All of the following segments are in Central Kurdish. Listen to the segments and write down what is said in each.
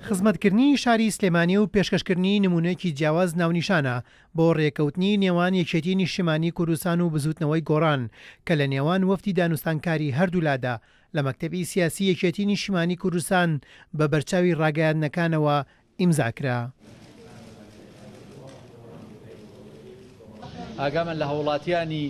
خزمەتکردنی شاری سلێمانی و پێشکەشکردنی نموونەیەکی جیاواز ناونیشانە بۆ رێککەوتنی نێوان یەکێتی نیشتیمانی کوردستان و بزووتنەوەی گۆڕان کە لە نێوان وەفدی دانوستانکاری هەردوولادا لە مەکتەبی سیاسی یەکێتی نیشتیمانی کوردستان بە بەرچاوی راگەیاندنەکانەوە ئیمزا کرا. ئاگامان لە هاوڵاتیانی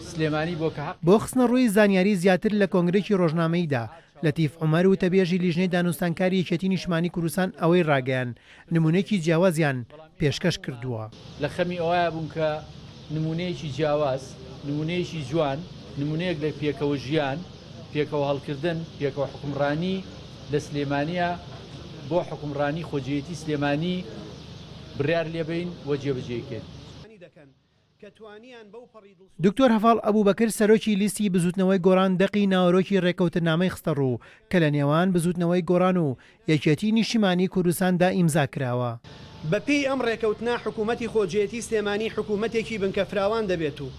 سلێمانی بۆ کە حەقی. بۆ خستنەڕووی زانیاری زیاتر لە کۆنگرەیەکی ڕۆژنامەییدا، لەتیف عومەر وتەبێژی لیژنەی دانوستانکاری یەکێتی نیشتمانی کوردستان ئەوەی ڕاگەیاند، نموونەیەکی جیاوازیان پێشکەش کردووە. لە خەمی ئەوەیا بووم کە نموونەیەکی جیاواز، نموونەیەکی جوان، نموونەیەک لە پێکەوە ژیان، پێکەوە هەڵکردن، پێکەوە حوکمڕانی لە سلێمانییە بۆ حوکمڕانی خۆجێیەتی سلێمانی بڕیار لێبەین و جێبەجێی کەین. دکتۆر هەڤاڵ ئەبوبەکر سەرۆکی لیستی بزوتنەوەی گۆڕان دەقی ناوەرۆکی رێککەوتننامەی خستەڕوو کە لە نێوان بزوتنەوەی گۆڕان و یەکێتی نیشتیمانی کوردستاندا ئیمزا کراوە. بەپێی ئەم ڕێکەوتنە حکوومەتی خۆجێیەتی سلێمانی حکوومەتێکی بنکە فراوان دەبێت و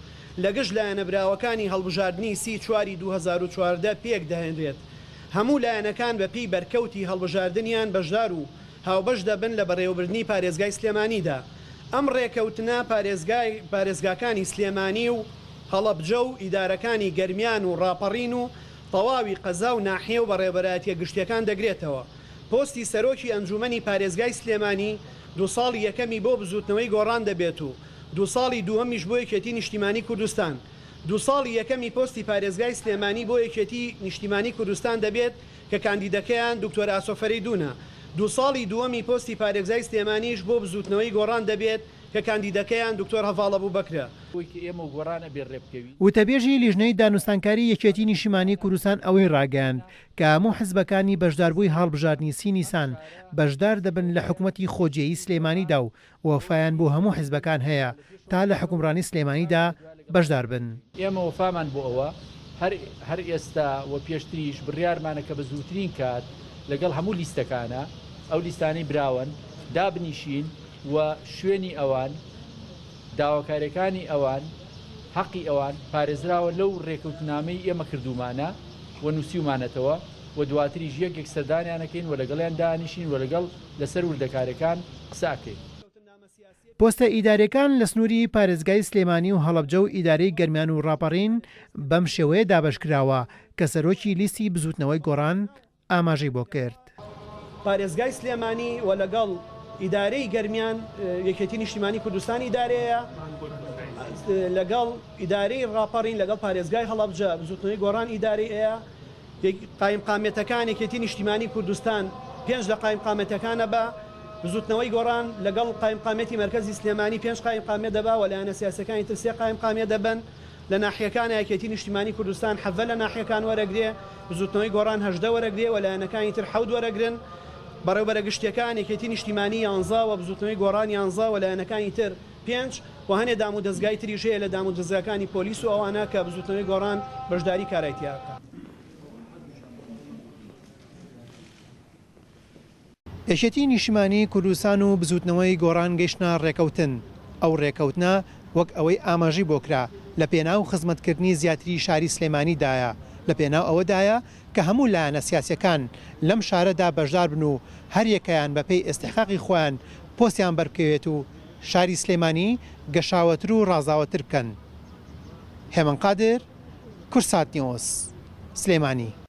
لە گشت لایەنە براوەکانی هەڵبژاردنی سی چواری 2014 پێک دەهێنرێت. هەموو لایەنەکان بە پێی بەرکەوتی هەڵبژاردنیان بەشدار و هاوبەش دەبن لە بەڕێوەبردنی پارێزگای سلێمانیدا. ئەم ڕێکەوتنە پارێزگای پارێزگاکانی سلێمانی و هەڵەبجە و ئیدارەکانی گەرمیان و ڕاپەڕین و تەواوی قەزا و ناحیە و بەڕێوەبەرایەتیە گشتیەکان دەگرێتەوە. پۆستی سەرۆکی ئەنجوومەنی پارێزگای سلێمانی دوو ساڵی یەکەمی بۆ بزووتنەوەی گۆڕان دەبێت و دوو ساڵی دووەمیش بۆ یەکێتی نیشتیمانی کوردستان. دوو ساڵی یەکەمی پۆستی پارێزگای سلێمانی بۆ یەکێتی نیشتیمانی کوردستان دەبێت کە کاندیدەکەیان دکتۆر ئاسۆ فەرەیدوونە. دوو ساڵی دووەمی پۆستی پارێزگای سلێمانیش بۆ بزووتنەوەی گۆڕان دەبێت کە کاندیدەکەیان دکتۆر هەڤاڵ ئەبوبەکرە. بۆی کە ئێمە و گۆڕان ئەبێ ڕێبکەوین. وتەبێژی لیژنەی دانوستانکاری یەکێتی نیشتیمانی کوردستان ئەوەی ڕاگەیاند کە هەموو حزبەکانی بەشداربووی هەڵبژاردنی سی نیسان بەشدار دەبن لە حکومەتی خۆجێیی سلێمانیدا و وەفایان بۆ هەموو حزبەکان هەیە تا لە حوکمڕانی سلێمانیدا بەشدار بن. ئێمە وەفامان بۆ ئەوە هەر هەر ئێستا و پێشتریش بڕیارمانە کە بە زووترین کات لەگەڵ هەموو لیستەکانا ئەو لیستانەی براوەن دابنیشین و شوێنی ئەوان، داواکاریەکانی ئەوان، حەقی ئەوان پارێزراوە لەو رێکەوتنامەی ئێمە کردوومانە و نووسیومانەتەوە و دواتریش یەک یەک سەردانیان ئەکەین و لەگەڵیان دانیشین و لەگەڵ لەسەر وردەکاریەکان قسە ئەکەین. پۆستە ئیداریەکان لە سنووری پارێزگای سلێمانی و هەڵەبجە و ئیدارەی گەرمیان و ڕاپەڕین بەم شێوەیە دابەشکراوە کە سەرۆکی لیستی بزووتنەوەی گۆڕان ئاماژەی بۆ کرد. پارێزگای سلێمانی و لەگەڵ ئیدارەی گەرمیان یەکێتی نیشتیمانی کوردستان ئیدارەیە لەگەڵ ئیدارەی ڕاپەڕین لەگەڵ پارێزگای هەڵەبجە بزوتنەوەی گۆڕان ئیدارەی ئەیە قایمقامیەتەکان یەکێتی نیشتیمانی کوردستان پێنج لە قایمقامەتەکانە بە بزوتنەوەی گۆڕان لەگەڵ قایمقامیەتی مەرکەزی سلێمانی پێنج قایمقامیەت دەبا و لایەنە سیاسیەکانی تر سێ قایمقامیەت دەبەن. لە ناحیەکانا یەکێتی نیشتیمانی کوردستان 17 لە ناحیەکان وەرەگرێ، بزوتنەوەی گۆڕان 18 وەرەگرێ و لایەنەکانی تر حەوت وەرەگرن. بەڕێوبەرە گشتیەکان یەکێتی نیشتیمانی یانزە و بزوتنەوەی گۆڕان یانزە و لایەنەکانی تر پێنج و هەنێ دام و دەزگای تریش هەیە لە دام و دەزگاکانی پۆلیس و ئەوانە کە بزوتنەوەی گۆڕان بەشداری کارای تیا ئەکا. یەکێتی نیشتیمانی کوردستان و بزوتنەوەی گۆڕان گەیشتنە ڕێکەوتن، ئەو ڕێکەوتنە وەک ئەوەی ئاماژەی بۆ کرا لە پێناو خزمەتکردنی زیاتری شاری سلێمانی دایە، لە پێناو ئەوەدایە کە هەموو لایەنە سیاسیەکان لەم شارەدا بەشدار بن و هەریەکەیان بەپێی ئیستحقاقی خۆیان پۆستیان بەربکەوێت و شاری سلێمانی گەشاوەتر و ڕازاوەتر بکەن. هێمن قادر، کوردسات نیوز، سلێمانی.